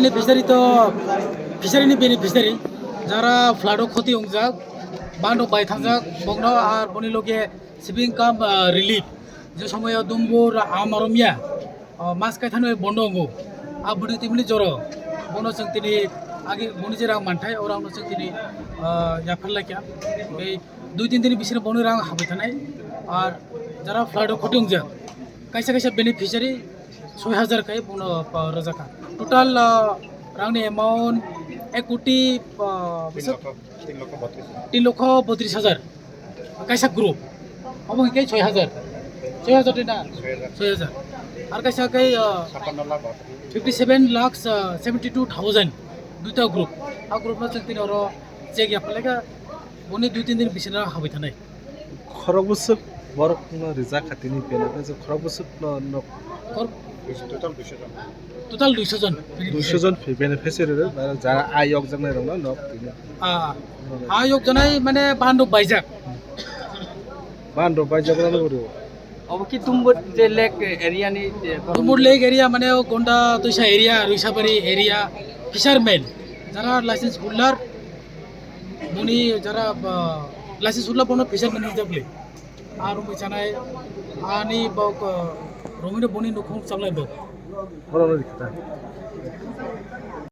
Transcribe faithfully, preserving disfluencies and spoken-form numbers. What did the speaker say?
Beneficiary to, fishery ni beneficiary, jara flood o khoti wngjak, bando bai thangjak, bokno ar boni loge saving cum, ah, relief, je somoyo dumbur amaromya, ah, mas kaithano bondo wngo, a bwrwi tibini joro, bono chwng tini agi boni je rang manthai, o rangno chwng tini, ah, yaphar laikha. Tei dui tin din bisino boni rang habai thanai, ar jara flood o khoti wngjak, kaisa kaisa beneficiary soi hajar kai bono pa rwjak kha. Total, ah, rangni amount ek koti, ah, tin lokho, tin lokho botris hajar. Kaisa group. Obo hwnkhe soi hajar. Soi hajar tei na? Soi hajar. Ar kaisa kai, ah, fifty seven lakhs, ah, seventy two thousand duita group. A group no chwng tini oro check ya phalai kha. Boni dui tin din bisino habai thanai. Khorok bwswk borok no rijak kha tini benefit, khorok bwswk no, no. Khor-, total duiso jon. Total duiso jon. Duiso jon beneficiary rok, jara ayok jaknai rok no nok tini. Ah, ayok janai mane bando baijak. Bando baijak rok no. Obo ki Tumbur je lake area ni je Tumbur lake area mane o Gonda Toisa area, Ruisabari area, fisherman, jara license holder, boni jara, ah, license holder bono fisherman hwnjak le. Ar wngwi chanai ani bok, ah, romino boni nukhung changlai bok. Oro no rikha ta.